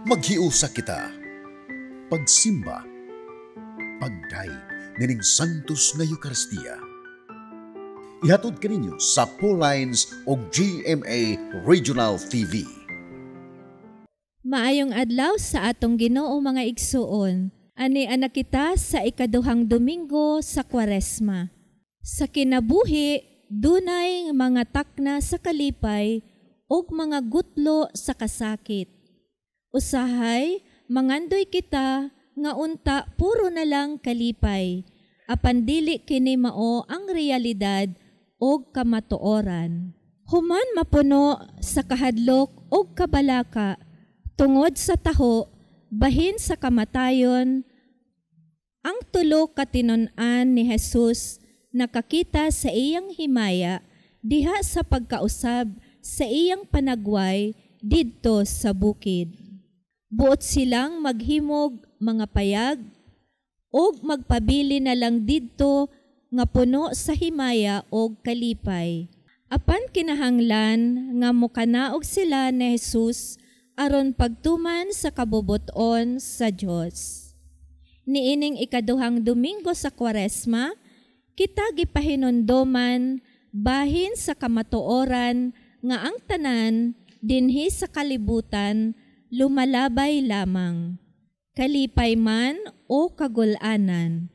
Maghiusa kita. Pagsimba. Pagdayeg nining Santos nga Eucharistia. Ihatod kaninyo sa Paulines o GMA Regional TV. Maayong adlaw sa atong Ginoo, mga igsuon. Ani anak kita sa ikaduhang Domingo sa Kwaresma. Sa kinabuhi, dunay mga takna sa kalipay ug mga gutlo sa kasakit. Usahay, mangandoy kita nga unta puro na lang kalipay, apan dili kini mao ang realidad og kamatuoran. Human mapuno sa kahadlok og kabalaka tungod sa taho bahin sa kamatayon, ang tulo ka tinun-an ni Jesus nakakita sa iyang himaya diha sa pagkausab sa iyang panagway didto sa bukid. Buot silang maghimog mga payag og magpabili na lang didto nga puno sa himaya og kalipay. Apan kinahanglan nga mokanaog sila ni Jesus aron pagtuman sa kabubuton sa Dios. Niining ikaduhang Domingo sa Kwaresma, kita gipahinumduman bahin sa kamatuoran nga ang tanan dinhi sa kalibutan lumalabay lamang, kalipay man o kagulanan.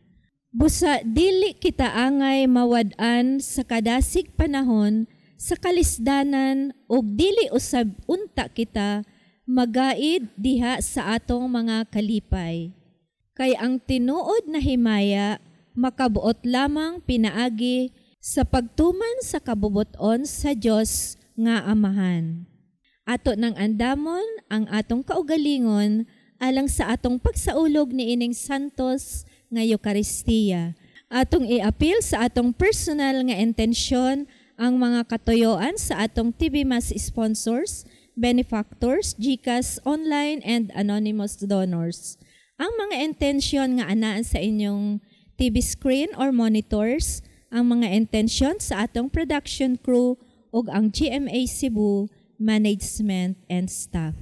Busa dili kita angay mawad-an sa kadasig panahon sa kalisdanan ug dili usab unta kita magaid diha sa atong mga kalipay. Kay ang tinuod na himaya makabuot lamang pinaagi sa pagtuman sa kabubuton sa Dios nga Amahan. Ato nang andamon ang atong kaugalingon alang sa atong pagsaulog niining Santos nga Eucharistia. Atong iapil sa atong personal nga intensyon ang mga katuyoan sa atong TV Mass sponsors, benefactors, GCash online and anonymous donors. Ang mga intensyon nga anaan sa inyong TV screen or monitors, ang mga intensyon sa atong production crew ug ang GMA Cebu management and staff.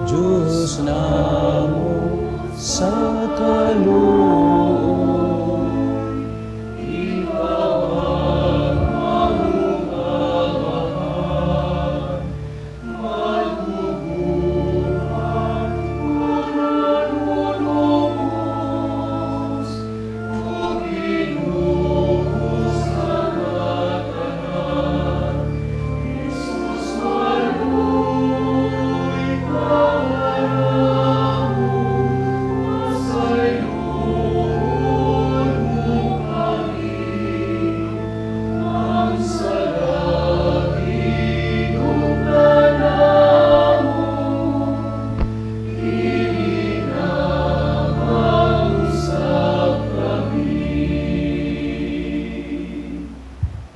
Diyos namo sa kaluoy, ikaw ang mamukabahan, magbubuhat manunubos, o Ginoo sa katanan, Jesus maluoy kanamo, pasayloon mo kami, ang sala hinungdan namo, dili na mausab kami.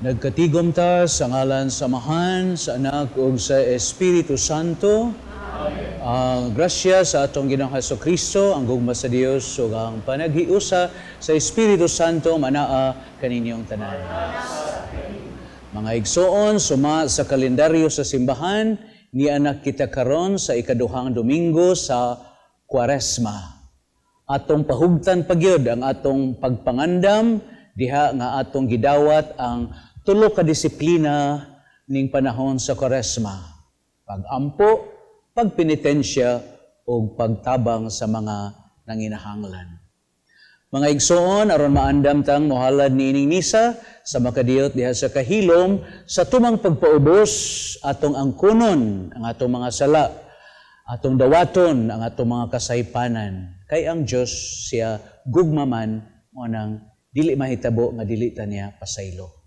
Nagkatigom ta sa ngalan sa Amahan, sa Anak ug sa Espiritu Santo. Ang grasya sa atong Ginoong Hesukristo, ang gugma sa Dios ug ang panaghiusa sa Espiritu Santo manaa kaninyong tanan. Mga igsoon, suma sa kalendaryo sa simbahan, Nianak kita karon sa ikaduhang Domingo sa Kwaresma. Atong pahugtan pagyud ang atong pagpangandam diha nga atong gidawat ang tulo ka disiplina ning panahon sa Kwaresma: pag-ampo, pagpenitensya ug pagtabang sa mga nanginahanglan. Mga igsoon, aron maandam tang mohalad niining misa sa makadiyot diha sa kahilom sa tumang pagpaubos, atong angkunon ang atong mga sala, atong dawaton ang atong mga kasaypanan. Kay ang Dios siya gugmaman, mo nang dili mahitabo nga dili ta niya pasaylo.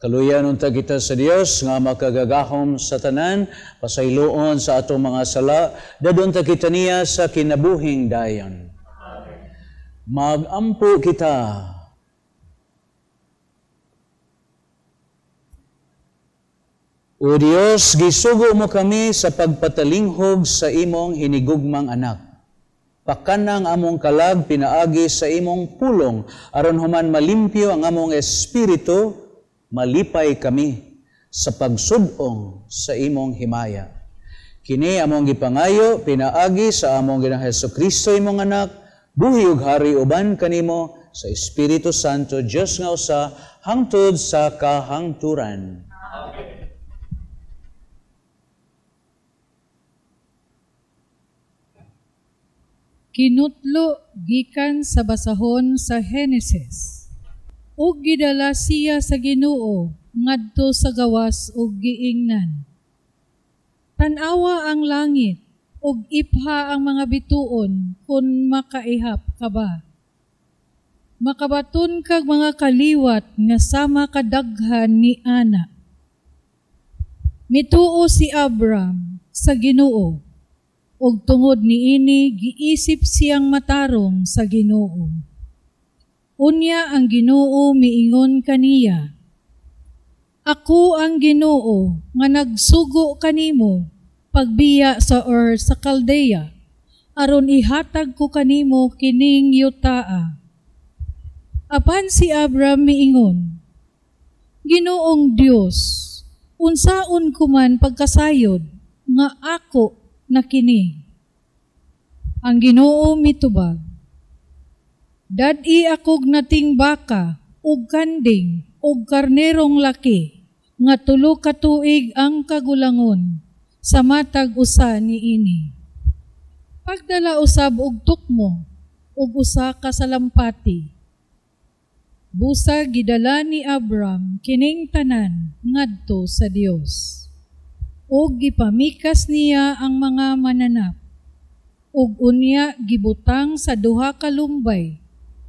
Kaluyan unta kita sa Dios nga makagagahom sa tanan, pasayloon sa atong mga sala, dadon ta kita niya sa kinabuhing dayon. Magampo kita. O Dios, gisugo mo kami sa pagpatalinghog sa imong hinigugmang anak. Pakanang among kalag pinaagi sa imong pulong, aron human malimpyo ang among espiritu, malipay kami sa pagsudong sa imong himaya. Kini among gipangayo, pinaagi sa among Ginoong Hesukristo imong anak, buhi ug hari uban kanimo sa Espiritu Santo, Dios nga usa, hangtod sa kahangturan. Amen. Kinutlo gikan sa basahon sa Henesis. Ug gidala siya sa Ginoo ngadto sa gawas ug giingnan, "Tan-awa ang langit ug ipha ang mga bituon kun makaihap ka ba. Makabaton kag mga kaliwat nga sama kadaghan ni ana." Mituo si Abram sa Ginoo ug tungod niini giisip siyang matarong sa Ginoo. Unya ang Ginoo miingon kaniya, "Ako ang Ginoo nga nagsugo kanimo pagbiya sa Ur sa Caldea, aron ihatag ko kanimo kining yutaa." Apan si Abram miingon, "Ginoong Dios, unsaon ko man pagkasayod nga ako na kini?" Ang Ginoo mitubag, "Dad-i akog nating baka, ug kanding, ug karnerong laki, nga 3 ka tuig ang kagulangon, sa matag usa niini. Pagdala usab og tukmo, ug usa ka salampati." Busa gidala ni Abram kining tanan ngadto sa Dios. Ug gipamikas niya ang mga mananap, ug unya gibutang sa 2 ka lumbay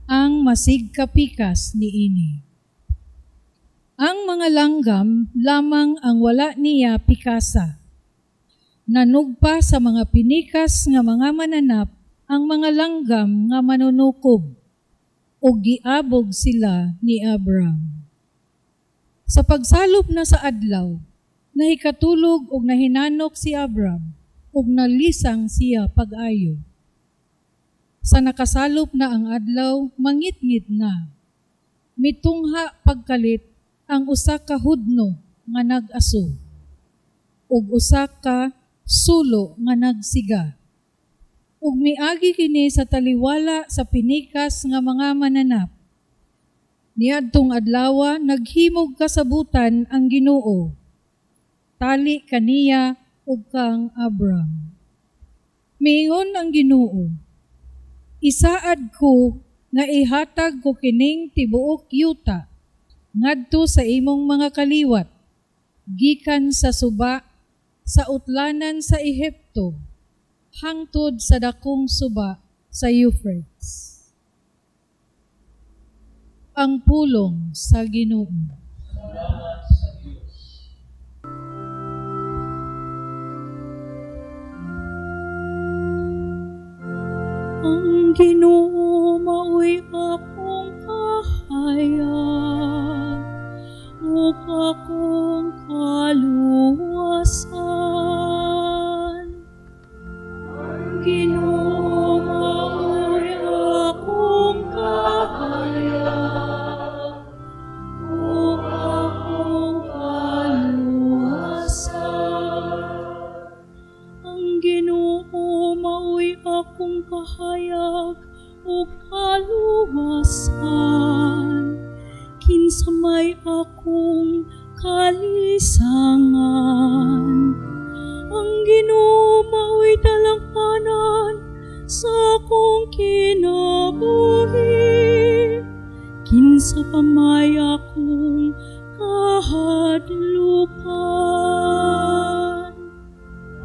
ang masig kapikas niini. Ang mga langgam lamang ang wala niya pikasa. Nanugpa sa mga pinikas nga mga mananap ang mga langgam nga manunukob, ug giabog sila ni Abram. Sa pagsalop na sa adlaw, nahikatulog ug nahinanok si Abram, ug nalisang siya pag-ayo. Sa nakasalop na ang adlaw, mangitngit na. Mitungha pagkalit ang usa ka hudno nga nag-aso, ug usa ka sulo nga nagsiga. Ug miagi kini sa taliwala sa pinikas nga mga mananap. Niadtong adlawa naghimog kasabutan ang Ginoo. Tali kaniya ug kang Abram. Miingon ang Ginoo, isaad ko nga ihatag ko kining tibuok yuta ngadto sa imong mga kaliwat, gikan sa suba sa utlanan sa Ehipto hangtod sa dakong suba sa Euphrates. Ang pulong sa Ginoo. Salamat sa Dios. Ang Ginoo maoy akong kahayag ug akong kaluwasan. Ang Ginoo maoy akong kahayag ug akong kaluwasan. Ang Ginoo maoy akong kahayag ug kaluwasan. Kinsa may akong kalisangan. Ang Ginoo maoy dalangpanan sa akong kinabuhi. Kinsa pa may akong kahadlukan.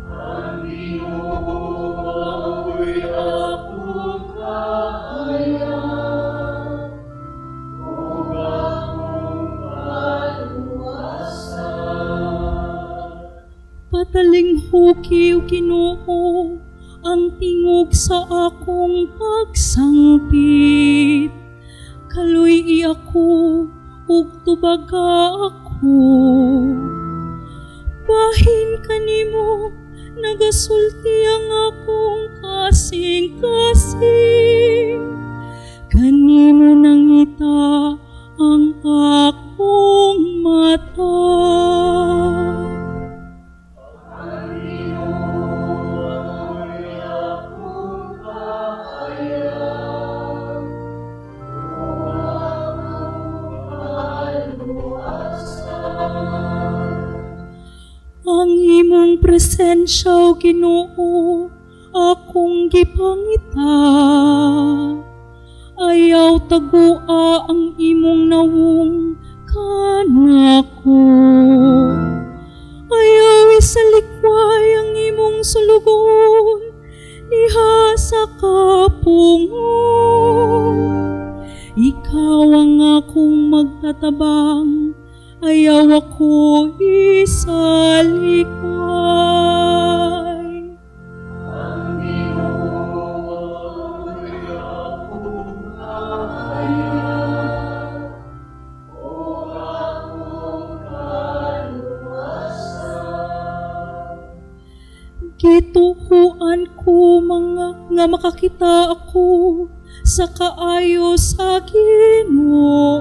Ang Ginoo maoy akong kahayag ug akong kaluwasan. Patalinghuki, o Ginoo, ang tingog sa akong pagsangpit. Kaluy-i ako ug tubaga ako. Bahin kanimo nagasulti ang akong kasing-kasing. Kanimo nangita ang akong mata. Ang Ginoo maoy akong kahayag ug akong kaluwasan. Ang imong presensya, o Ginoo, akong gipangita. Ayaw tagua ang imong nawong kanako. Ayaw isalikway ang imong sulugoon diha sa kapungon. Ikaw ang akong magtatabang, ayaw ako isalikway. Ang Ginoo maoy akong kahayag ug akong kaluwasan. Gituohan ko mga nga makakita ako sa kaayo sa Ginoo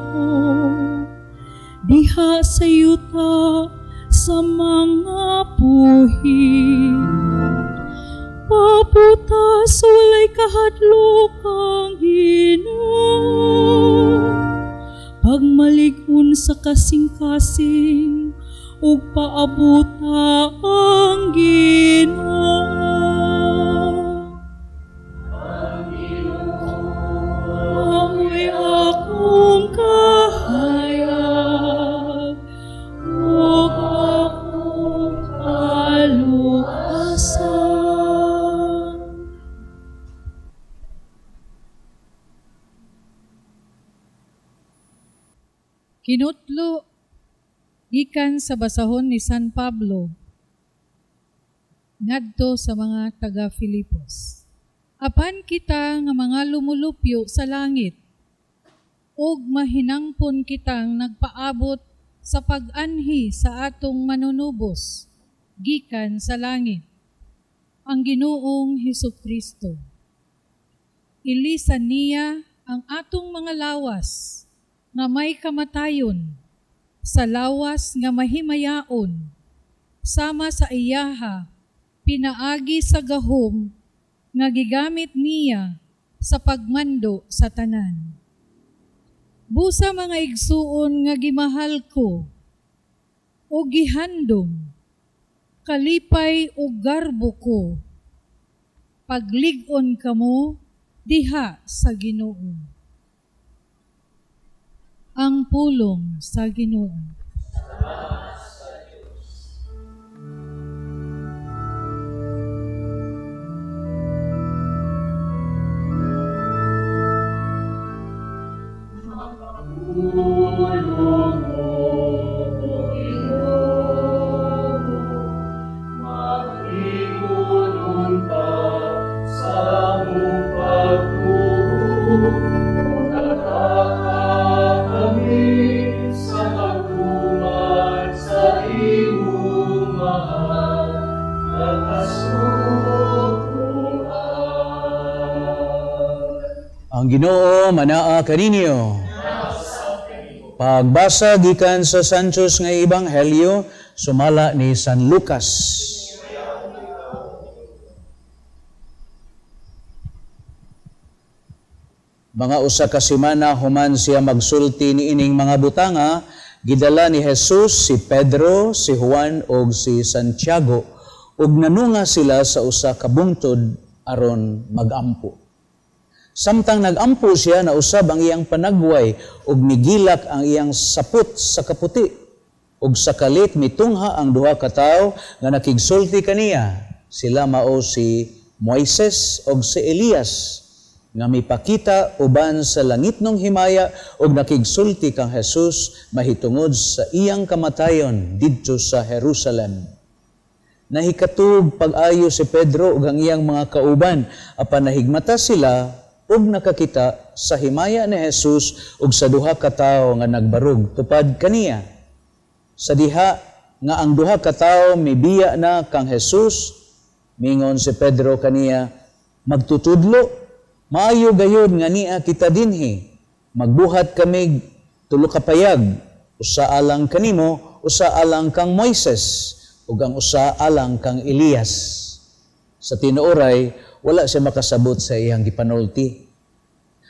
diha sa yuta sa mga buhi. Pabuta sa walay kahadlok ang Ginoo. Pagmalig-on sa kasing-kasing ug paabuta ang Ginoo. Ang Ginoo Maoy akong kahayag ug akong kaluwasan. Kinutlo gikan sa basahon ni San Pablo ngadto sa mga taga Filipos. Apan kita nga mga lumulupyo sa langit ug mahinangpon kitang nagpaabot sa pag-anhi sa atong manunubos gikan sa langit, ang Ginoong Hesukristo. Ilisan niya ang atong mga lawas nga may kamatayon sa lawas nga mahimayaon, sama sa iyaha Pinaagi sa gahom nga gigamit niya sa pagmando sa tanan. Busa mga igsuon nga gimahal ko o gihandom, kalipay o garbo ko, paglig-on kamo diha sa Ginoo. Ang pulong sa Ginoo. Ang Ginoo manaa kaninyo. Pagbasa gikan sa Santos nga Ebanghelyo sumala ni San Lucas. Mga usa ka semana human siya magsulti niining mga butanga, gidala ni Jesus si Pedro, si Juan ug si Santiago ug nanunga sila sa usa ka bungtod aron magampo. Samtang nagampo siya, nausab ang iyang panagway ug migilak ang iyang sapot sa kaputi. Ug sa kalit mitungha ang duha ka tawo nga nakigsulti kaniya. Sila mao si Moises ug si Elias nga mipakita uban sa langitnong himaya ug nakigsulti kang Jesus mahitungod sa iyang kamatayon didto sa Jerusalem. Nahikatug pag-ayo si Pedro ug ang iyang mga kauban apan nahigmata sila ug nakakita sa himaya ni Jesus ug sa duha ka tawo nga nagbarug tupad kaniya. Sa diha nga ang duha ka tawo mibiya na kang Jesus, mingon si Pedro kaniya, "Magtutudlo, maayo gayud nga nia kita dinhi. Magbuhat kami tulo ka payag, usa alang kanimo, usa alang kang Moises, ug ang usa alang kang Elias." Sa tinuoray, wala siya makasabot sa iyang gipanulti.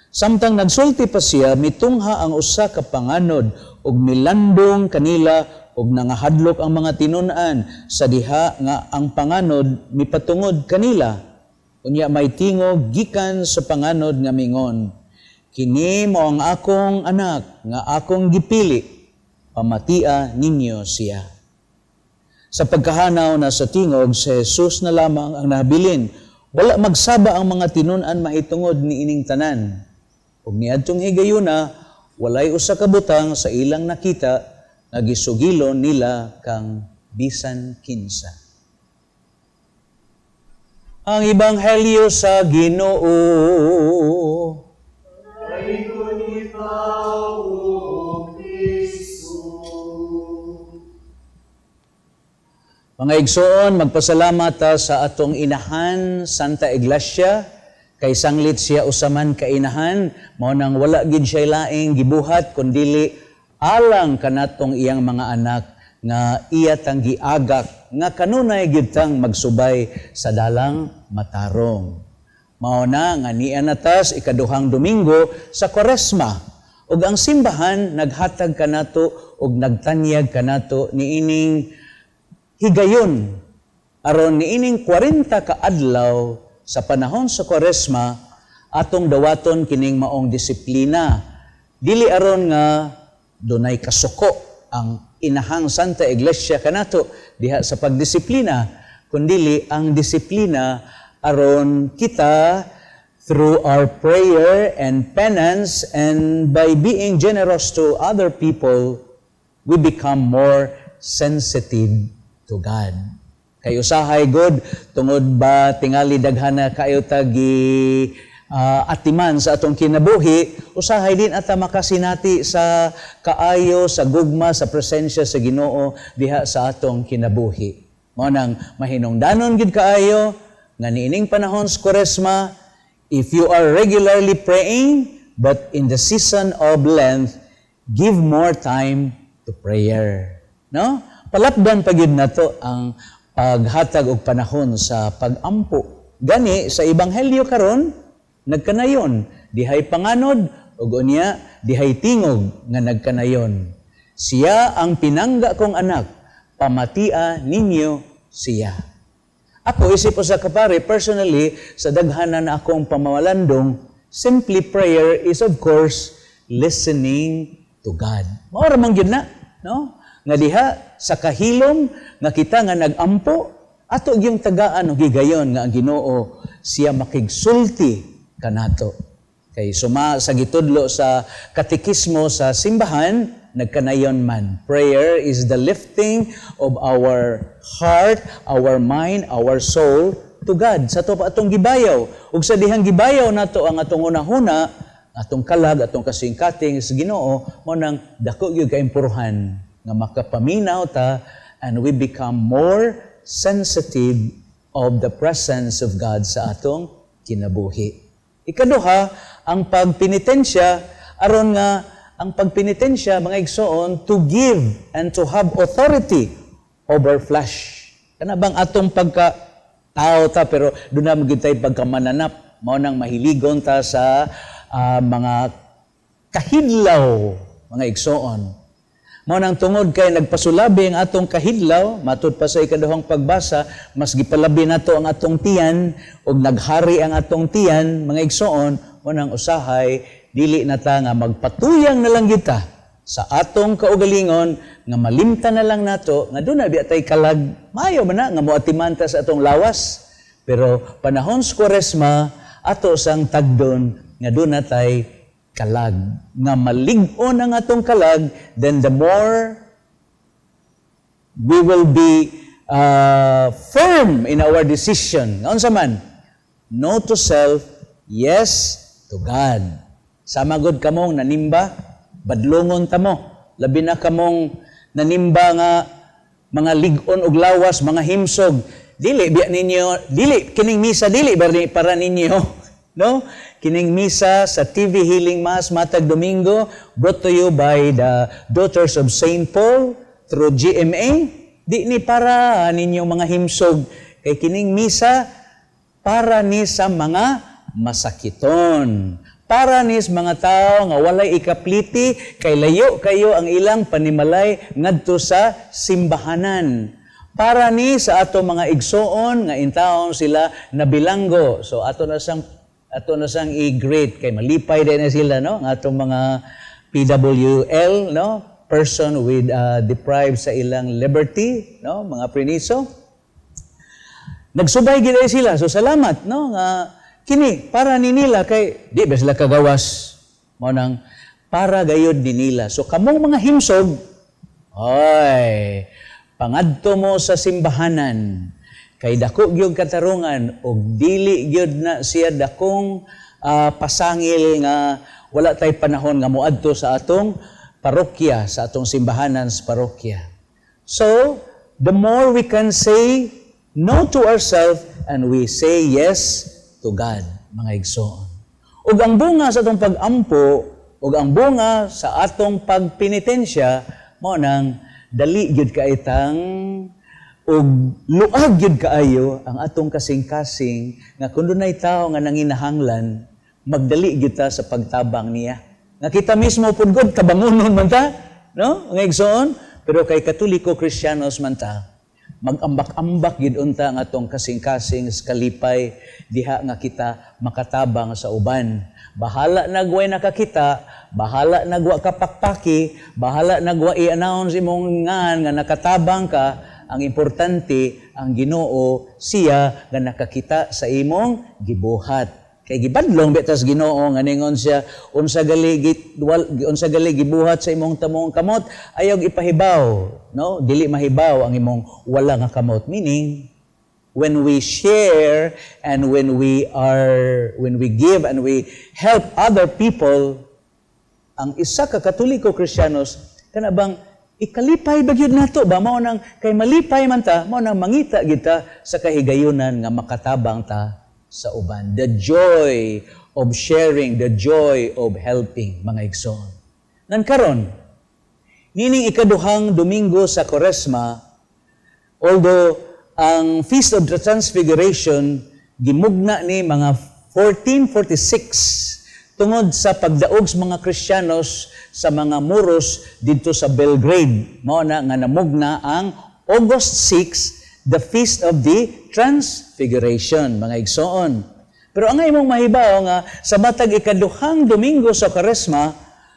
Samtang nagsulti pa siya, mitungha ang usa ka panganod ug milandong kanila ug nangahadlok ang mga tinun-an sa diha nga ang panganod mipatungod kanila. Unya may tingog gikan sa panganod nga mingon, "Kini mao ang akong anak nga akong gipili, pamatia ninyo siya." Sa pagkahanaw na sa tingog, si Jesus na lamang ang nahabilin. Wala magsaba ang mga tinun-an mahitungod niining tanan. Ug niadtong higayuna, walay usa ka butang sa ilang nakita nga gisugilon nila kang bisan kinsa. Ang Ebanghelyo sa Ginoo. Mga igsoon, magpasalamat ta sa atong inahan, Santa Iglesia, kay sanglit siya usaman kainahan, mao nang wala gid siya laing gibuhat kundili alang kanatong iyang mga anak nga iya tang giagak nga kanunay gid tang magsubay sa dalang matarong. Mao na nga niya natas ikaduhang Domingo sa Kwaresma, ug ang simbahan naghatag kanato ug nagtanyag kanato niining higayon aron niining 40 ka adlaw sa panahon sa Kwaresma atong dawaton kining maong disiplina. Dili aron nga dunay kasuko ang inahang Santa Iglesia kanato diha sa pagdisiplina, kundili ang disiplina aron kita through our prayer and penance and by being generous to other people, we become more sensitive to God. Kay usahay god tungod ba tingali daghana kaayo ta gi atiman sa atong kinabuhi, usahay din ata makasinati sa kaayo, sa gugma, sa presensya sa Ginoo diha sa atong kinabuhi. Mao nang mahinungdanon gid kaayo nga niining panahon sa Kwaresma, if you are regularly praying but in the season of Lent, give more time to prayer. No? Palapdan pa gyud nato ang paghatag og panahon sa pagampo. Gani sa ebanghelyo karon nagkanayon dihay panganod ug unya dihay tingog nga nagkanayon. "Siya ang pinangga kong anak, pamatia ninyo siya." Ako isip usa ka pare, personally, sa daghanan na akong pamalandong, simply prayer is, of course, listening to God. Mao ra man gyud na, no? Nga diha sa kahilom nga kita nga nagampo, ato gyung tagaan og higayon nga ang Ginoo siya makigsulti kanato. Kay suma sa gitudlo sa katekismo sa simbahan, nagkanayon man. Prayer is the lifting of our heart, our mind, our soul to God. Sa ato pa atong gibayaw. Ug sa dihang gibayaw nato ang atong hunahuna, atong kalag, atong kasingkating sa Ginoo, mao nang dako gyud kaimpurhan nga makapaminaw ta and we become more sensitive of the presence of God sa atong kinabuhi. Ikaduha, ang pagpenitensya, aron nga ang pagpenitensya, mga igsoon, to give and to have authority over flesh. Kana bang atong pagka tao ta pero duna man gyud tay pagkamananap, mao nang mahiligon ta sa mga kahidlaw, mga igsoon. Mao nang tungod kay nagpasulabi ang atong kahidlaw, matud pa sa ikaduhang pagbasa, mas gipalabi nato ang atong tiyan ug naghari ang atong tiyan, mga igsoon, mao nang usahay dili na ta nga magpatuyang na lang kita sa atong kaugalingon nga malimtan na lang nato nga duna biya tay kalag, maayo man na nga moatiman ta sa atong lawas. Pero panahon sa Kwaresma, ato sang tagdon nga duna tay kalag nga malig-on ang atong kalag, then the more we will be firm in our decision. Unsa man? No to self, yes to God. Sama gud kamong nanimba, badlongon ta mo. Labi na kamong nanimba nga mga lig-on og lawas, mga himsog. Dili biya ninyo, dili kining misa dili para ninyo, no? Kining misa sa TV Healing Mass matag Domingo, brought to you by the Daughters of St. Paul through GMA. Di ni para ninyo mga himsog, kay kining misa para ni sa mga masakiton. Para ni sa mga tao nga walay ikapliti, kay layo kayo ang ilang panimalay ngadto sa simbahanan. Para ni sa ato mga igsoon nga intawon sila nabilanggo. So ato na sang i-greet kay malipay din na sila, no, ang atong mga PWL, no, person with deprived sa ilang liberty, no, mga priniso. Nagsubay gid sila. So salamat, no, nga kini para ni nila kay di ba sila kagawas, mao nang para gayod ni nila. So kamong mga himsog, oy, pangadto mo sa simbahanan kay dako gyud katarungan og dili gyud na siya dakong pasangil nga wala tay panahon nga moadto sa atong parokya, sa atong simbahanan sa parokya. So the more we can say no to ourselves and we say yes to God, mga igsoon. Ug ang bunga sa atong pag-ampo ug ang bunga sa atong pagpenitensya, mao nang dali gyud kaitang ug luag gyud kaayo ang atong kasing-kasing nga kun dunay tawo nga nanginahanglan, magdali gyud ta sa pagtabang niya. Nga kita mismo pud gud kabangunon man ta, no? Mga igsoon, pero kay Katoliko Kristiyanos man ta, magambak-ambak gyud unta ang atong kasing-kasing sa kalipay diha nga kita makatabang sa uban. Bahala nagway nakakita, bahala nagwa kapakpaki, bahala nagwa i-announce imong ngan nga nakatabang ka, ang importante ang Ginoo siya nga nakakita sa imong gibuhat. Kay gibadlong bitas Ginoo nga ningon siya, unsa gali gibuhat sa imong tamong kamot, ayaw ipahibaw, no? Dili mahibaw ang imong wala nga kamot. Meaning, when we share and when we give and we help other people, ang isa ka Katoliko Kristiyanos kana bang ikalipay ba gyud nato ba, mao nang kay malipay man ta, mao nang mangita gyud ta sa kahigayunan nga makatabang ta sa uban. The joy of sharing, the joy of helping, mga igsoon. Nan karon, nining ikaduhang Domingo sa Kwaresma, although Ang Feast of the Transfiguration gimugna ni mga 1446 tungod sa pagdaog sa mga Kristiyanos sa mga Muros didto sa Belgrade. Mao na nga namugna ang August 6, the Feast of the Transfiguration, mga igsoon. Pero ang imong mahibaw nga sa matag ikaduhang Domingo sa Kwaresma,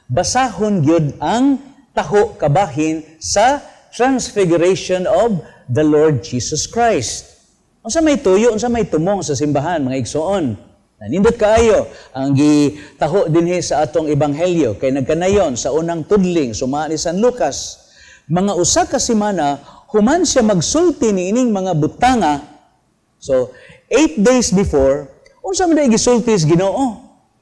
basahon gyud ang taho kabahin sa Transfiguration of the Lord Jesus Christ. Unsa may tuyo, unsa may tumong sa simbahan, mga igsoon? Nanindot kaayo ang gitaho dinhi sa atong ebanghelyo kay nagkanayon sa unang tudling suma ni San Lucas. Mga usa ka semana human siya magsulti niining mga butanga. So, 8 days before, unsa man day gisulti sa Ginoo?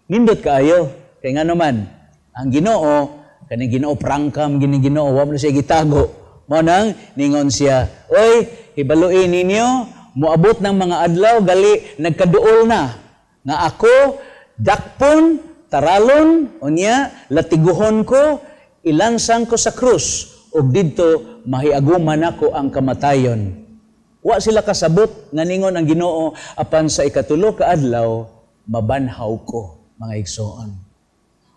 Nindot kaayo kay ngano man ang Ginoo kaning Ginoo prangkam gini Ginoo, wa man siya gitago. Mao nang ningon siya, "Oy, hibaluin ninyo, moabot ng mga adlaw gali nagkaduol na nga ako dakpon, taralon, unya latiguhon ko, ilansang ko sa krus ug didto mahiaguman nako ang kamatayon." Wa sila kasabot nga ningon ang Ginoo, apan sa ikatulo ka adlaw mabanhaw ko, mga igsoon.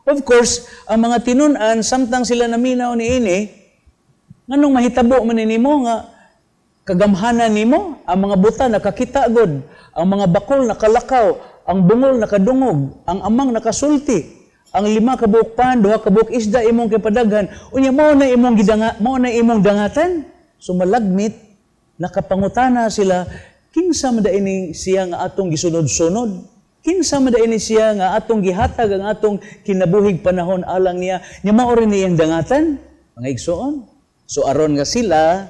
Of course, ang mga tinun-an samtang sila naminaw niini, nganong mahitabo man nimo nga kagamhanan nimo, ang mga buta nakakita gud, ang mga bakol nakalakaw, ang bungol nakadungog, ang amang nakasulti, ang 5 ka buok pan, 2 ka buok isda imong kipadaghan, unya mao na imong gidanga, mao na imong dangatan. So malagmit nakapangutana sila, kinsa man ini siya nga atong gisunod-sunod? Kinsa man ini siya nga atong gihatag ang atong kinabuhig panahon alang niya? Nya mao rin niyang dangatan, mga igsoon. So aron nga sila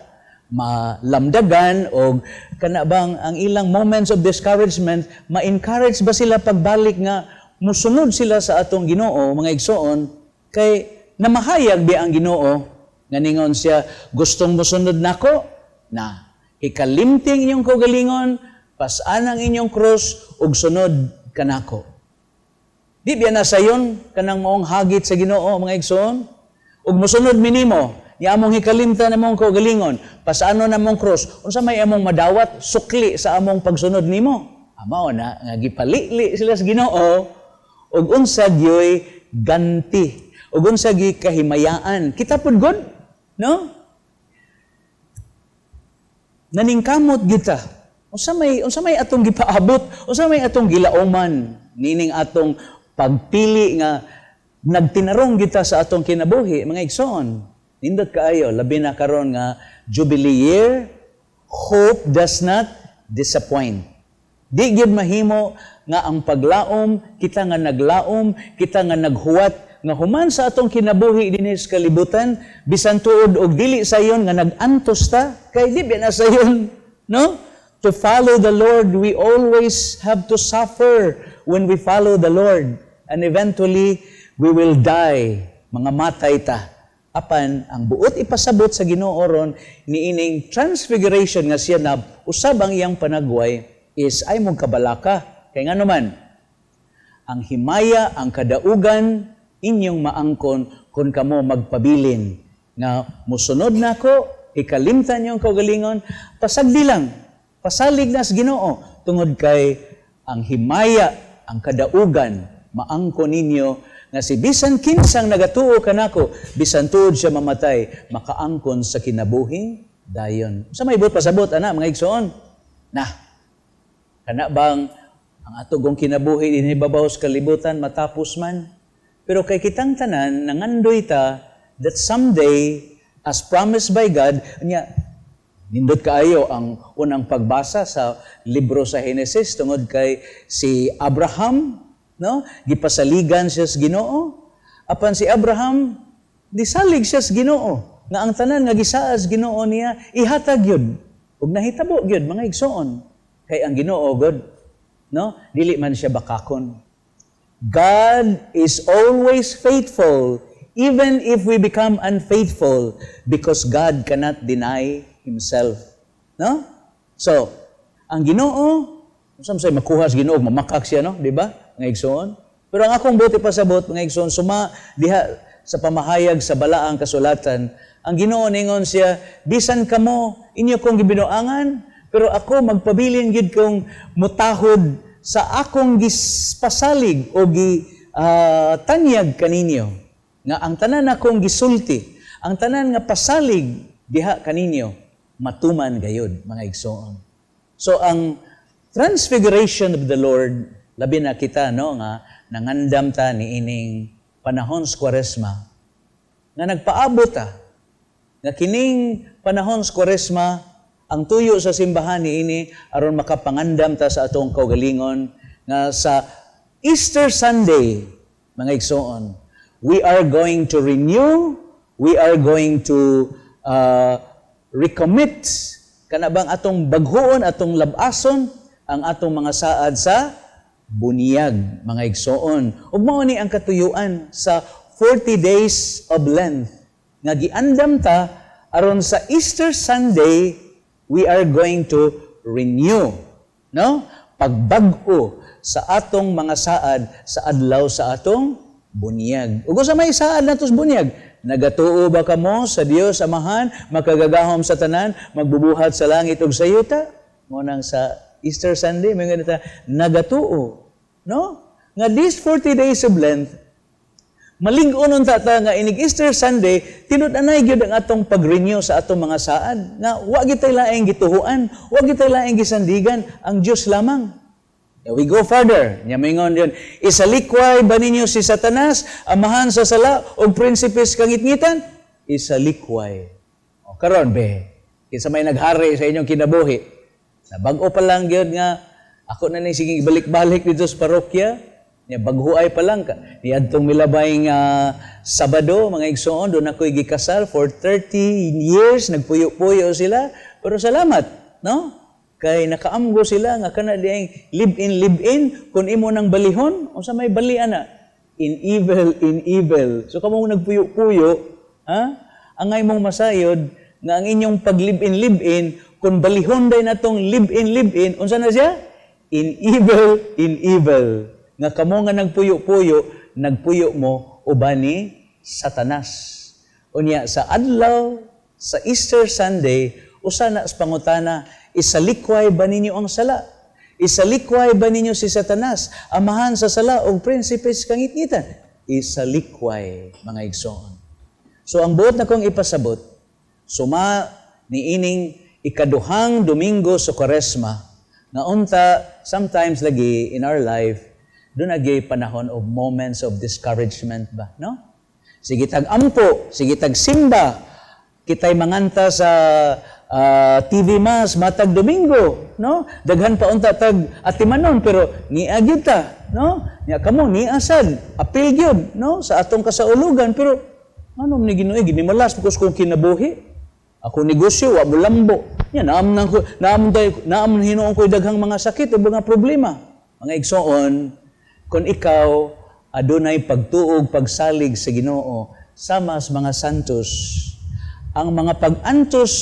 malamdagan og kana bang ang ilang moments of discouragement, ma-encourage ba sila pagbalik nga musunod sila sa atong Ginoo, mga igsoon, kay namahayag biya ang Ginoo nga ningon siya, gustong musunod nako na ikalimting inyong kaugalingon, pas-an ang inyong krus ug sunod kanako. Di biya na sayon kanang maong hagit sa Ginoo, mga igsoon, ug musunod minimo ni among hikalimtan among kaugalingon, pasano na among krus, unsa may among madawat sukli sa among pagsunod nimo? Mao na nga gipalili sila sa Ginoo ug unsa gyoy ganti, ug unsa gyoy kahimayaan. Kita pud gud, no? Naningkamot kita. Unsa may atong gipaabot, unsa may atong gilauman nining atong pagpili nga nagtinarong kita sa atong kinabuhi, mga igsoon. Nindot kaayo, labi na karon nga Jubilee year, hope does not disappoint. Di gyud mahimo nga ang paglaom, kita nga naglaom, kita nga naghuwat, nga human sa atong kinabuhi dinhi sa kalibutan, bisan tuod og dili sayon nga nag-antos ta, kay di ba na sayon, no? To follow the Lord, we always have to suffer when we follow the Lord. And eventually, we will die. Mga matay ta. Apan, ang buot ipasabot sa Ginoo ron niining transfiguration nga siya na usab ang iyang panagway is ay mong kabalaka. Kay nga naman, ang himaya, ang kadaugan, inyong maangkon kung kamo magpabilin. Nga musunod nako, ikalimtan niyong kaugalingon, pasagdi lang, pasalig na sa Ginoo, tungod kay ang himaya, ang kadaugan, maangkon ninyo nga si bisan kinsang nagatuo kanako, bisan tuod siya mamatay, makaangkon sa kinabuhing dayon. Sa may buot pasabot ana mga igsoon. Na kana bang ang atong kinabuhi dinhi babaw sa kalibutan matapos man? Pero kay kitang tanan nangandoy ta that someday, as promised by God, nya nindot kaayo ang unang pagbasa sa libro sa Henesis tungod kay si Abraham, no? Gipasaligan siya sa Ginoo. Apan si Abraham disalig siya sa Ginoo nga ang tanan nga gisaad sa Ginoo niya ihatag gyud. Ug nahitabo gyud, mga igsoon, kay ang Ginoo God, no? Dili man siya bakakon. God is always faithful even if we become unfaithful, because God cannot deny himself, no? So, ang Ginoo, unsa man say makuha sa Ginoo, mamakak siya, no? Di ba? Mga igsoon. Pero ang akong buti pasabot, mga igsoon, suma diha sa pamahayag sa balaang kasulatan, ang Ginoo ningon siya, bisan kamo inyo kong gibinuangan, Pero ako magpabilin gyud kong mutahod sa akong gispasalig o gi tanyag kaninyo nga ang tanan akong gisulti, ang tanan nga pasalig diha kaninyo matuman gayud, mga igsoon. So ang Transfiguration of the Lord, labi na kita, no, nga nangandam ta ni ining panahon sa Kwaresma, nga nagpaabot ta nga kining panahon sa Kwaresma, ang tuyo sa simbahan niini aron makapangandam ta sa atong kaugalingon nga sa Easter Sunday, mga igsoon, we are going to renew, we are going to recommit, kana bang atong baghuon, atong labason ang atong mga saad sa bunyag, mga igsoon. Ug mao ni ang katuyuan sa 40 days of Lent nga giandam ta aron sa Easter Sunday we are going to renew, no, pagbag-o sa atong mga saad sa adlaw sa atong bunyag. Ug sa may saad nato sa bunyag? Nagatuo ba kamo sa Dios Amahan, makagagahom sa tanan, magbubuhat sa langit ug sa yuta? Mo nang sa Easter Sunday, may ganito, nagatuo. No? Nga these 40 days of Lent, malig-on unta ta nga inig Easter Sunday, tinud-anay gyud ang atong pag-renew sa atong mga saad. Nga wa gitay laing gituhuan, wa gitay laing gisandigan, ang Dios lamang. Now we go further. Nya mingon yun, "Isalikway ba ninyo si Satanas, amahan sa sala, o prinsipe sa kangitngitan?" Isalikway. O karon be, kinsa may naghari sa inyong kinabuhi? Sa bag-o pa lang gyud nga ako na ning sige balik-balik dito sa parokya, nya baghuay pa lang ka. Niadtong milabay nga Sabado, mga igsoon, doon ako'y gikasal for 30 years, nagpuyo-puyo sila. Pero salamat, no? Kay nakaamgo sila nga kana diyang live-in, live-in, kung imo nang balihon, unsa may bali ana? In evil, in evil. So kamo nagpuyo-puyo, ha? Angay mong masayod nga ang inyong pag live-in, live-in, kung balihon day natong live-in, live-in, unsa na siya? In evil, in evil. Nga kamo nga nagpuyo-puyo, nagpuyo mo uban ni Satanas. Unya sa adlaw sa Easter Sunday, usa na sa pangutana, "Isalikway ba ninyo ang sala? Isalikway ba ninyo si Satanas, amahan sa sala o prinsipe sa kangitngitan?" Isalikway, mga igsoon. So ang buot na kong ipasabot, suma niining ikaduhang Domingo sa Kwaresma, nga unta sometimes lagi in our life, doon agi panahon of moments of discouragement ba, no? Sige tag ampo, sige tag simba, kita'y manganta sa TV Mass matag Domingo, no? Daghan pa unta tag atimanon pero nia gyud ta, no? Nya kamo nia sad, apil gyud, no, sa atong kasaulugan, pero ano ni Ginoo, ginimalas because kung kinabuhi ako, negosyo wa mulambo. Nya naam nang naam day naam hinuon ko daghang mga sakit o mga problema. Mga igsoon, kung ikaw adunay pagtuog, pagsalig sa Ginoo sama sa mga santos, ang mga pag-antos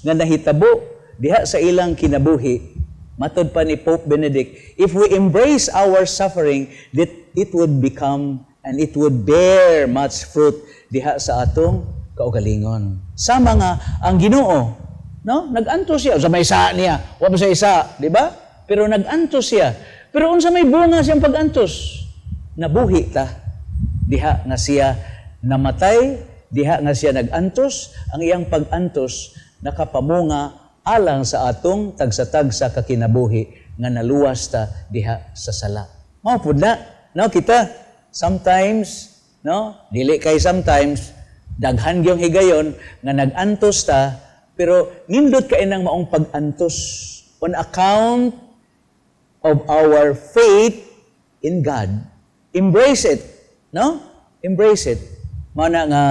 nga nahitabo diha sa ilang kinabuhi, matod pa ni Pope Benedict, if we embrace our suffering, that it would become and it would bear much fruit diha sa atong kaugalingon. Sama nga ang Ginoo, no? Nag-antos siya sa may isa niya, wa sa isa, di ba? Pero nag-antos siya. Pero unsa may bunga siyang pag-antos? Nabuhi ta diha nga siya namatay, diha nga siya nag-antos, ang iyang pag-antos nakapamunga alang sa atong tagsa-tagsa kakinabuhi nga naluwas ta diha sa sala. Mao pud na, no, kita sometimes, no, dili kay sometimes, daghan gyung higayon nga nag-antos ta, pero nindot kay nang maong pag-antos on account of our faith in God. Embrace it, no? Embrace it. Mao na nga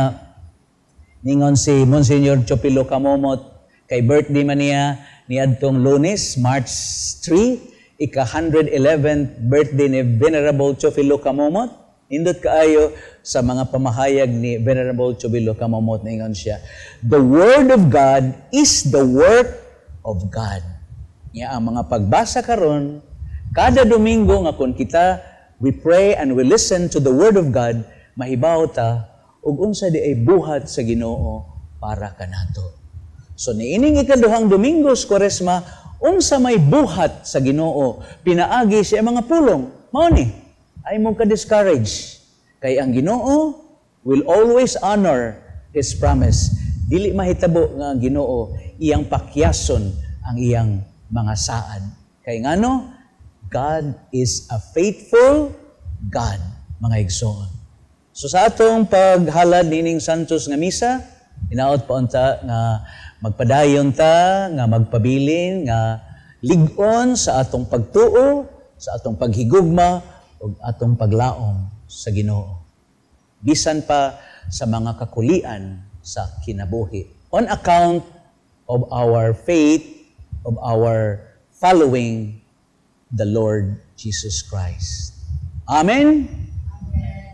ningon si Monsignor Chopilo Camomot, kay birthday man niya niadtong Lunes, March 3, ika 111th birthday ni Venerable Chofilo Camomot. Nindot kaayo sa mga pamahayag ni Venerable Chofilo Camomot, ningon siya, "The Word of God is the work of God." Nya ang mga pagbasa karon kada Domingo nga kun kita we pray and we listen to the Word of God, mahibaw ta ug unsa di ay buhat sa Ginoo para kanato. So niining ikaduhang Domingo sa Kwaresma, Unsa may buhat sa Ginoo pinaagi sa mga pulong. Mao ni, ay mo ka discourage. Kay ang Ginoo will always honor His promise. Dili mahitabo nga ang Ginoo iyang pakyason ang iyang mga saad. Kay ngano, God is a faithful God, mga igsoon. So sa atong paghalad nining Santos nga misa, inaot pa unta nga magpadayon ta, nga magpabilin, nga lig-on sa atong pagtuo, sa atong paghigugma ug atong paglaom sa Ginoo. Bisan pa sa mga kakulian sa kinabuhi. On account of our faith, of our following the Lord Jesus Christ. Amen? Amen.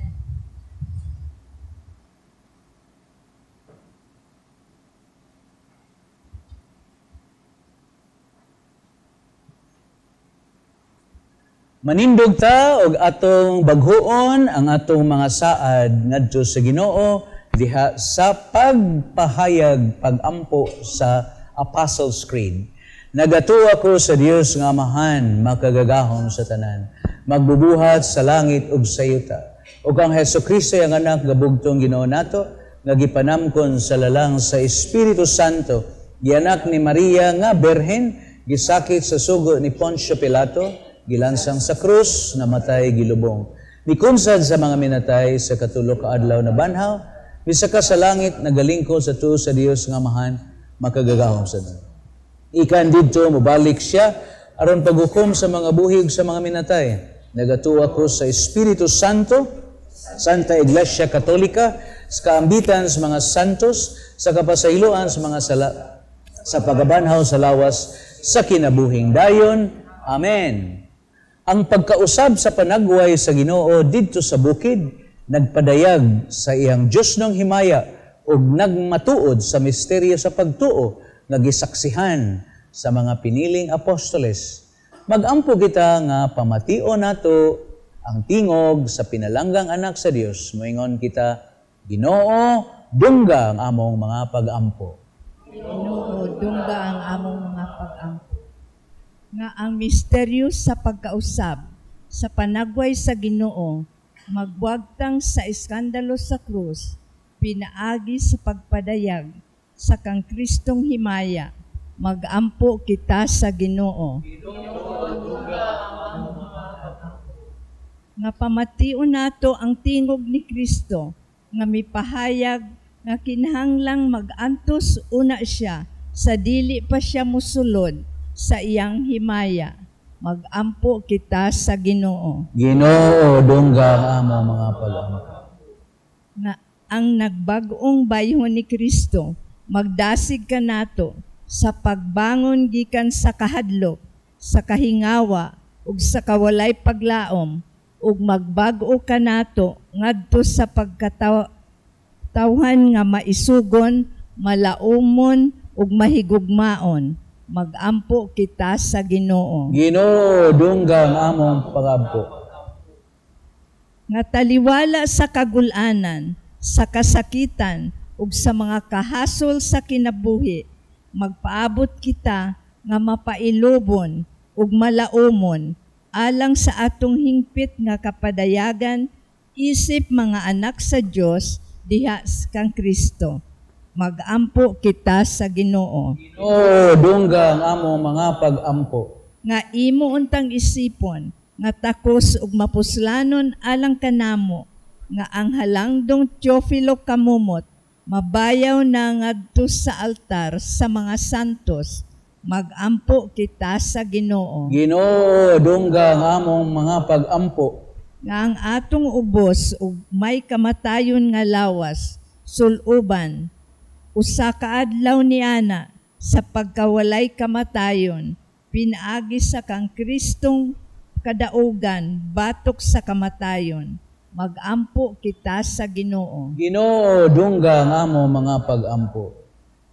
Manindog ta og atong baghuon ang atong mga saad ngadto sa Ginoo diha sa pagpahayag pagampo sa Apostles' Creed. Nagatuo ko sa Dios nga Amahan, makagagahom sa tanan, magbubuhat sa langit ug sa yuta. Ug ang Hesukristo ang anak gabugtong Ginoo nato, nga gipanamkon sa lalang sa Espiritu Santo, gianak ni Maria nga berhen, gisakit sa sugo ni Poncio Pilato, gilansang sa krus, namatay gilubong. Mikunsad sa mga minatay sa katulo ka adlaw na banhaw, misaka sa langit nagalingkod sa tuo sa Dios nga Amahan, makagagahom sa tanan. Ikan didto mobalik siya aron paghukom sa mga buhi ug sa mga minatay. Nagatuo ako sa Espiritu Santo, Santa Iglesia Katolika, sa kaambitan sa mga santos, sa kapasayloan sa mga sala, sa pagabanhaw sa lawas, sa kinabuhing dayon. Amen. Ang pagkausab sa panagway sa Ginoo didto sa bukid, nagpadayag sa iyang Dios ng himaya ug nagmatuod sa misteryo sa pagtuo nga gisaksihan sa mga piniling apostoles. Magampo kita nga pamation nato ang tingog sa pinalanggang anak sa Dios. Moingon kita, Ginoo, dungga ang among mga pag-ampo. Ginoo, dungga ang among mga pag-ampo. Nga ang misteryo sa pagkausab sa panagway sa Ginoo, magwagtang sa iskandalo sa krus, pinaagi sa pagpadayag sa kang Kristong himaya, magampo kita sa Ginoo. Nga pamation nato ang tingog ni Kristo, nga mipahayag nga kinahanglang magantos una siya sa dili pa siya musulod sa iyang himaya. Magampo kita sa Ginoo. Ginoo, dungga ang among mga pag-ampo. Nga ang nagbag-ong bayhon ni Kristo, magdasig kanato sa pagbangon gikan sa kahadlok, sa kahingawa ug sa kawalay paglaom, ug magbag-o kanato ngadto sa pagkatawhan nga maisugon, malaumon ug mahigugmaon. Magampo kita sa Ginoo. Ginoo, dungga ang among pag-ampo. Nga taliwala sa kagulanan, sa kasakitan ug sa mga kahasol sa kinabuhi, magpaabot kita nga mapailobon ug malaumon alang sa atong hingpit nga kapadayagan isip mga anak sa Dios diha kang Kristo. Magampo kita sa Ginoo. Ginoo, dungga ang among mga pag-ampo. Nga imo untang isipon nga takos ug mapuslanon alang kanamo, nga ang halangdong Teofilo kamumot mabayaw na ngadto sa altar sa mga santos. Magampo kita sa Ginoo. Ginoo, dungga ang among mga pag-ampo. Nga ang atong ubos ug may kamatayon nga lawas suluban usa ka adlaw niana sa pagkawalay kamatayon, pinaagi sa kang Kristong kadaugan batok sa kamatayon. Magampo kita sa Ginoo. Ginoo, dungga ang among mga pag-ampo.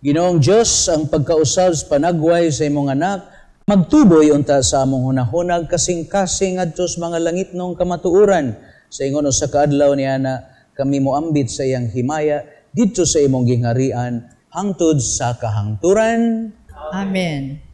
Ginoong Dios, ang pagkausab sa panagway sa imong anak, magtuboy unta sa among hunahunag kasing-kasing ngadto sa mga langitnong kamatuoran. Sa ingon usa ka adlaw niana kami moambit sa iyang himaya didto sa imong gingharian hangtod sa kahangturan. Amen.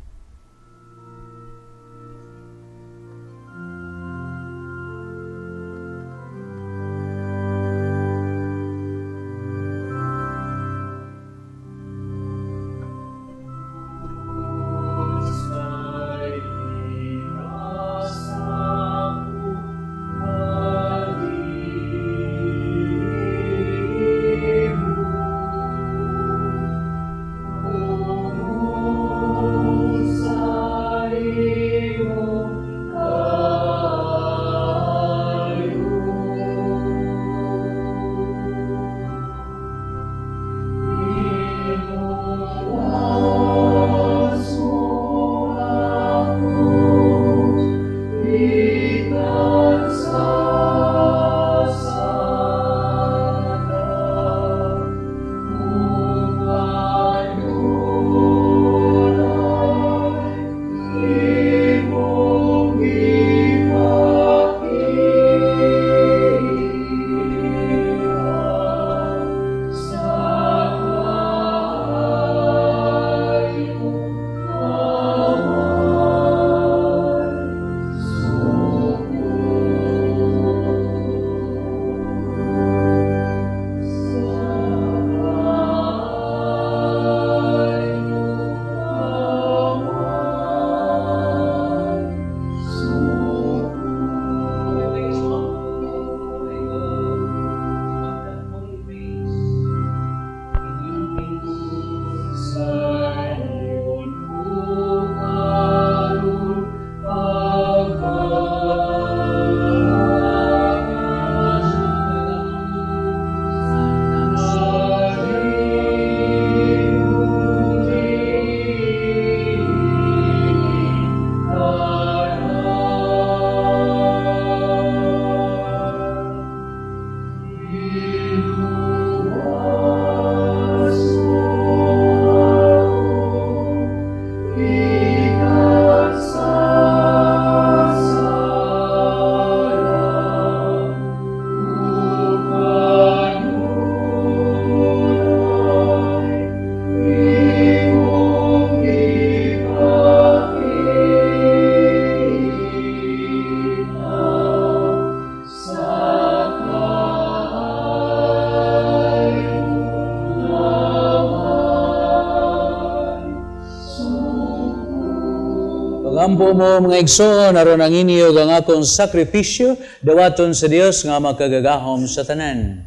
Mag-ampo mo mga igsoon aron ang inyo ang akong sakripisyo dawaton sa Dios nga makagagahom sa tanan.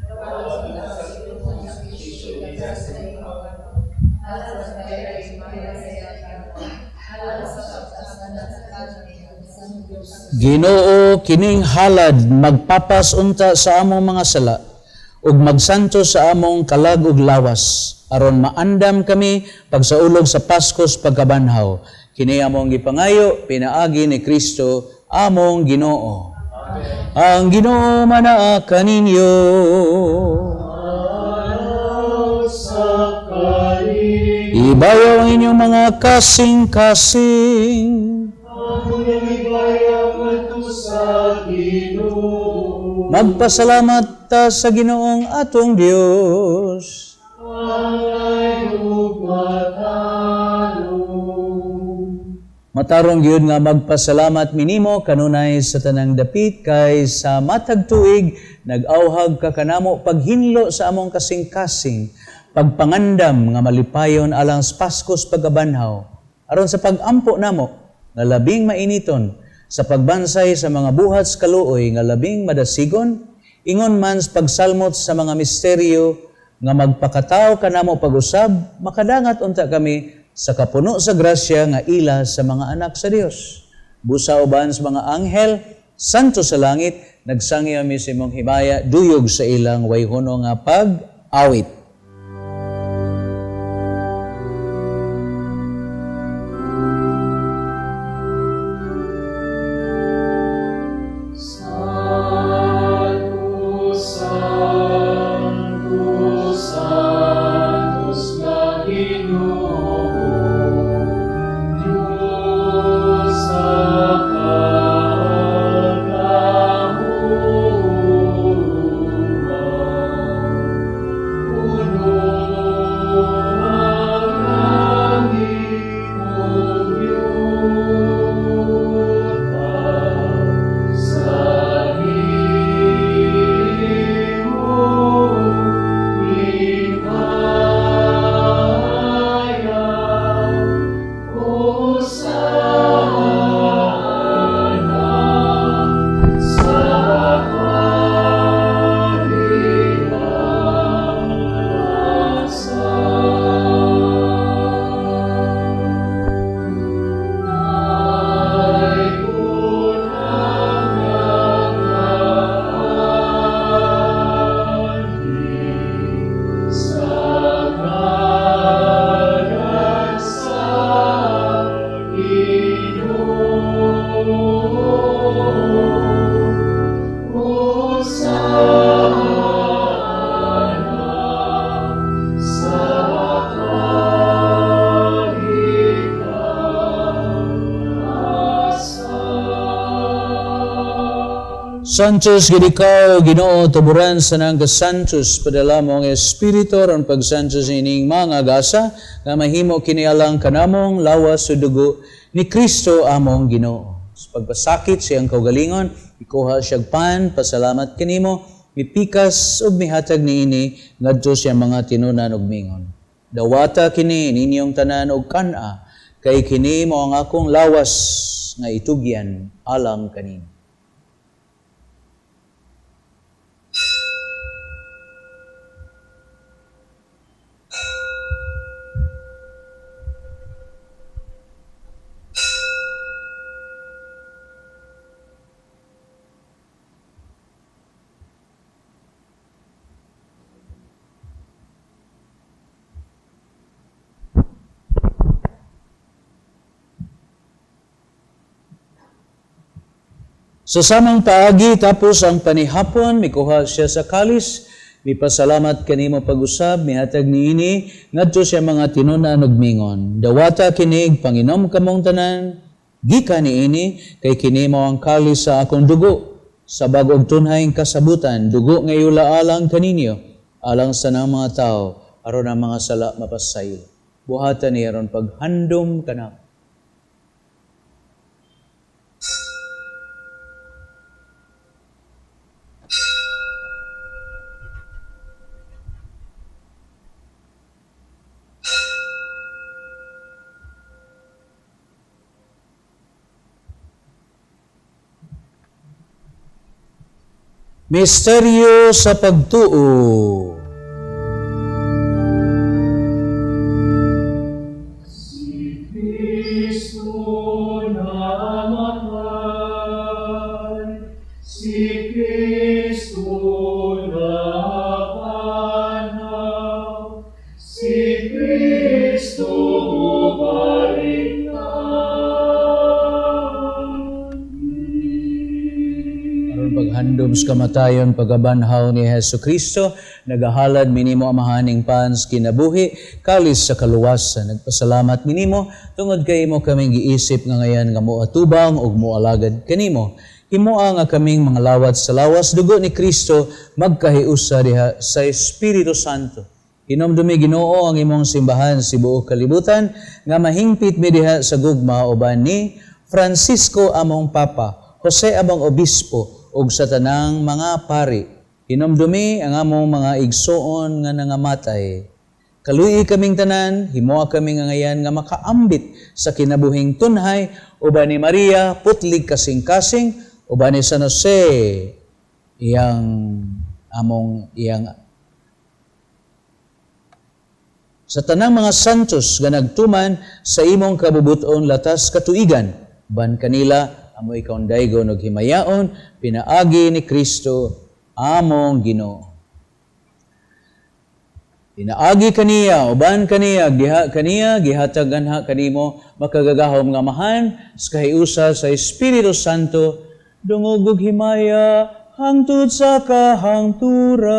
Ginoo, kining halad magpapas unta sa among mga sala ug magsanto sa among kalag ug lawas aron maandam kami pagsaulog sa Paskos pagkabanhaw. Kini among gipangayo pinaagi ni Kristo among Ginoo. Amen. Ang Ginoo manaa kaninyo. Ibayaw ang inyong mga kasing-kasing. Magpasalamat ta sa Ginoong atong Dios. Matarong gyud nga magpasalamat minimo kanunay sa tanang dapit kay sa matag tuig nag-awhag ka kanamo paghinlo sa among kasing-kasing, pagpangandam nga malipayon alang sa Paskos pagkabanhaw, aron sa pag-ampo namo nga labing mainiton, sa pagbansay sa mga buhat sa kaluoy nga labing madasigon, ingon man sa pagsalmot sa mga misteryo nga magpakatao kanamo pag-usab, makadangat unta kami sa kapuno sa grasya nga ila sa mga anak sa Dios. Busa uban sa mga anghel, santo sa langit, nagsangyo mi sa imong himaya, duyog sa ilang wayhono nga pag-awit. Santos gid ikaw, Ginoo, tuburan sa nang kasantos, padala mo ang Espiritu aron pagsantos ining mga gasa nga mahimo kini alang kanamong lawas o dugo ni Kristo among Ginoo. Sa pagpasakit siyang kaugalingon, ikuha siyag pan, pasalamat kanimo, mipikas ug mihatag niini ngadto siya mga tinunan ug mingon. Dawata kini ninyong tanan og kan-a, kay kini mo ang akong lawas nga itugyan alang kanino. Sa samang paagi, tapos ang panihapon, mikuha siya sa kalis, mipasalamat kanimo pag-usab, mihatag niini, ngadto siya mga tinunan ug mingon. Dawata kinig, panginom kamong tanan, gikan niini, kay kini mo ang kalis sa akong dugo, sa bag-ong tunhayng kasabutan, dugo ngayula alang kaninyo, alang sa nang mga tao, aron ang mga sala mapasaylo. Buhatan niya aron paghandom kanako. Misteryo sa pagtuo. Si Kristo namatay, si Kristo napanhaw, si Kristo mubalik. Paghandom sa kamatayon, pagabanhaw ni Hesus Kristo, nagahalad minimo amahaning pans kinabuhi, kalis sa kaluwasan. Nagpasalamat minimo, tungod kay imo kaming giisip nga ngayan nga moatubang ug moalagad kanimo. Himoa nga kaming mga lawat sa lawas, dugo ni Kristo, magkahiusa diha sa Espiritu Santo. Hinomdumi Ginoo ang imong simbahan sa buok kalibutan, nga mahingpit mi diha sa gugma uban ni Francisco among Papa, Jose among Obispo, ug sa tanang mga pari. Hinomdumi ang among mga igsoon nga nangamatay. Kaluyi kaming tanan, himoa kami nga ngayan nga makaambit sa kinabuhing tunhay, uban ni Maria, putlig kasing-kasing, uban ni San Jose, iyang among iyang sa tanang mga santos nga nagtuman sa imong kabubuton latas katuigan, ban kanila amo ikaw daygon og himayaon, pinaagi ni Kristo among Ginoo. Pinaagi kaniya, uban kaniya, diha kaniya, gihatag anha kanimo makagagahom nga amahan sa kahiusa sa Espiritu Santo, dungog og himaya hangtod sa kahangturan.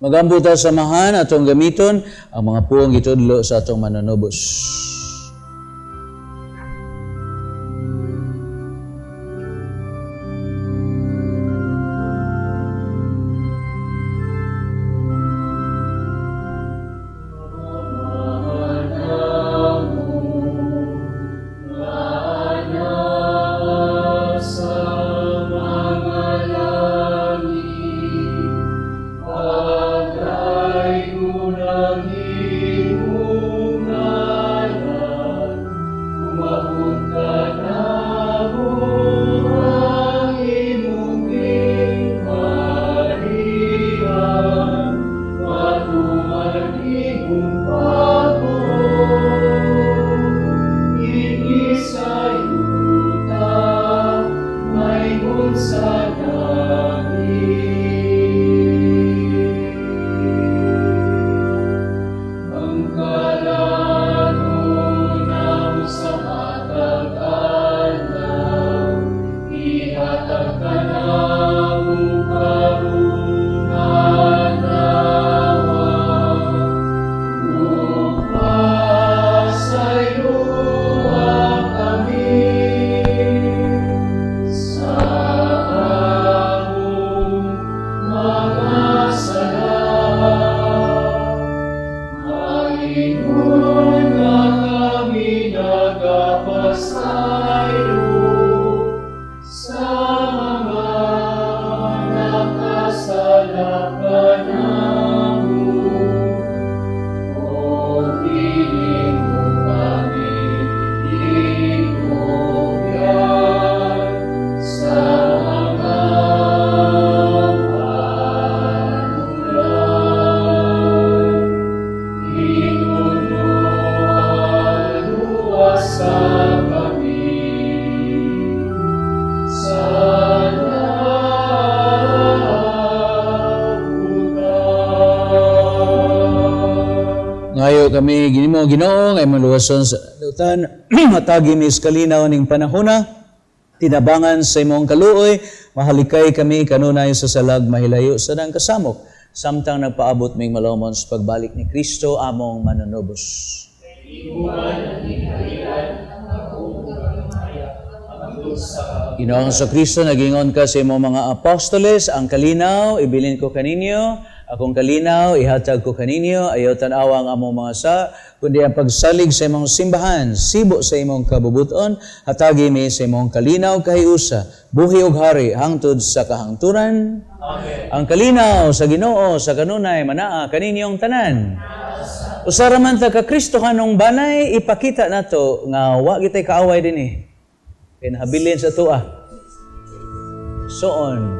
Magampo ta samahan atong gamiton ang mga puong gitudlo sa atong manunubos. Kami ginimo Ginoo nga imong luwason sa lutan matagi mi sa kalinaw ning panahona tinabangan sa imong kaluoy mahalikay kami kanunay sa salag mahilayo sa dang kasamok samtang nagpaabot ming malomon sa pagbalik ni Kristo among manunubos. Ginoong Kristo, nagingon ka sa imong mga apostoles, ang kalinaw ibilin ko kaninyo, akong kalinaw ihatag ko kaninyo, ayaw tan-awa ang among mga sa, kundi ang pagsalig sa imong simbahan, sibo sa imong kabubuton, hatagi mi sa imong kalinaw kahiusa, buhi ug hari hangtod sa kahangturan. Amen. Ang kalinaw sa Ginoo sa kanunay manaa kaninyong tanan. Usa ra man ta ka Kristohanong banay, ipakita nato nga wa gitay kaaway dinhi. Kay nahabilin sa tuwa. So on.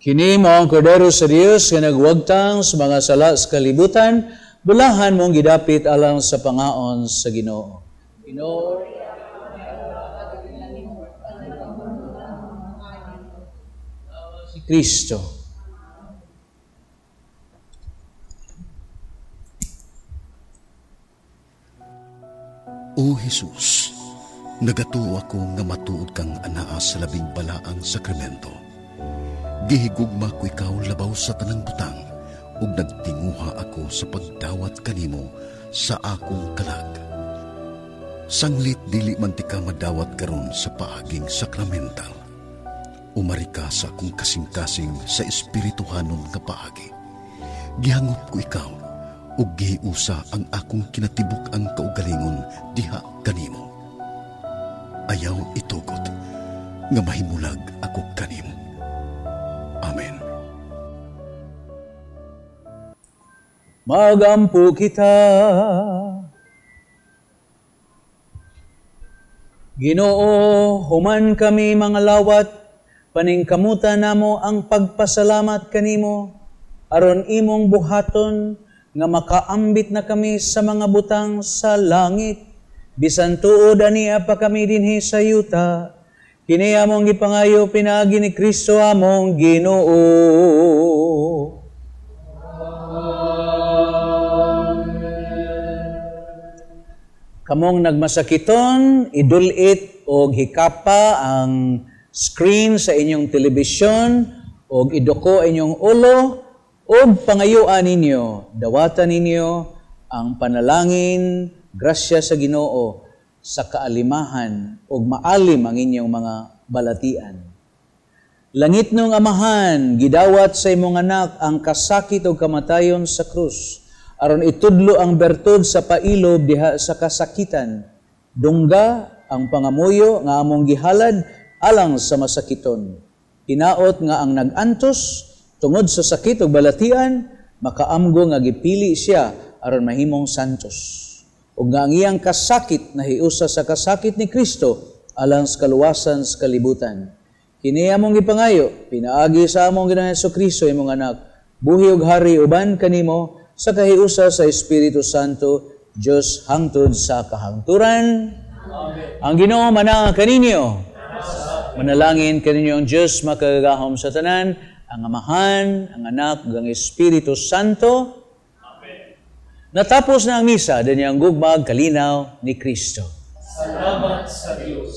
Kini mao ang kordero sa Dios nga nagwagtang sa mga sala sa kalibutan, bulahan mong gidapit alang sa pangaon sa Ginoo. Ginoo, si Kristo. O Jesus, nagatuo ako nga matuod kang anaa sa labing balaang sakramento. Gihigugma ko ikaw labaw sa tanang butang, ug nagtinguha ako sa pagdawat kanimo sa akong kalag. Sanglit dili man tika madawat karon sa paaging sakramental. Umari ka sa akong kasing-kasing sa espirituhanon nga paagi. Gihangop ko ikaw, ug gihiusa ang akong kinatibuk ang kaugalingon diha kanimo. Ayaw itugot nga mahimulag ako kanimo. Amen. Magampo kita. Ginoo, human kami mga lawat, paningkamutan namo ang pagpasalamat kanimo, aron imong buhaton nga makaambit na kami sa mga butang sa langit, bisan tuod ania pa kami dinhi sa yuta. Kini among gipangayo pinaagi ni Kristo among Ginoo. Amen. Kamong nagmasakiton, idulit og hikapa ang screen sa inyong telebisyon og iduko inyong ulo og pangayuan ninyo, dawatan ninyo ang panalangin, grasya sa Ginoo sa kaalimahan ug maalim ang inyong mga balatian. Langit nung Amahan, gidawat sa imong anak ang kasakit ug kamatayon sa krus, aron itudlo ang bertud sa pailob diha sa kasakitan. Dungga ang pangamuyo nga among gihalad alang sa masakiton. Hinaot nga ang nag-antos tungod sa sakit ug balatian, makaamgo nga gipili siya aron mahimong santos. Ug nga ang iyang kasakit nahiusa sa kasakit ni Kristo alang sa kaluwasan sa kalibutan. Kini among gipangayo, pinaagi sa among Ginoong Hesukristo imong anak, buhi ug hari uban kanimo sa kahiusa sa Espiritu Santo, Dios hangtod sa kahangturan. Amen. Ang Ginoo manaa kaninyo. Manalangin kaninyo ang Dios makagagahom sa tanan, ang Amahan, ang Anak, ug ang Espiritu Santo. Amen. Natapos na ang misa, danyang gugmag kalinaw ni Kristo. Salamat sa Dios.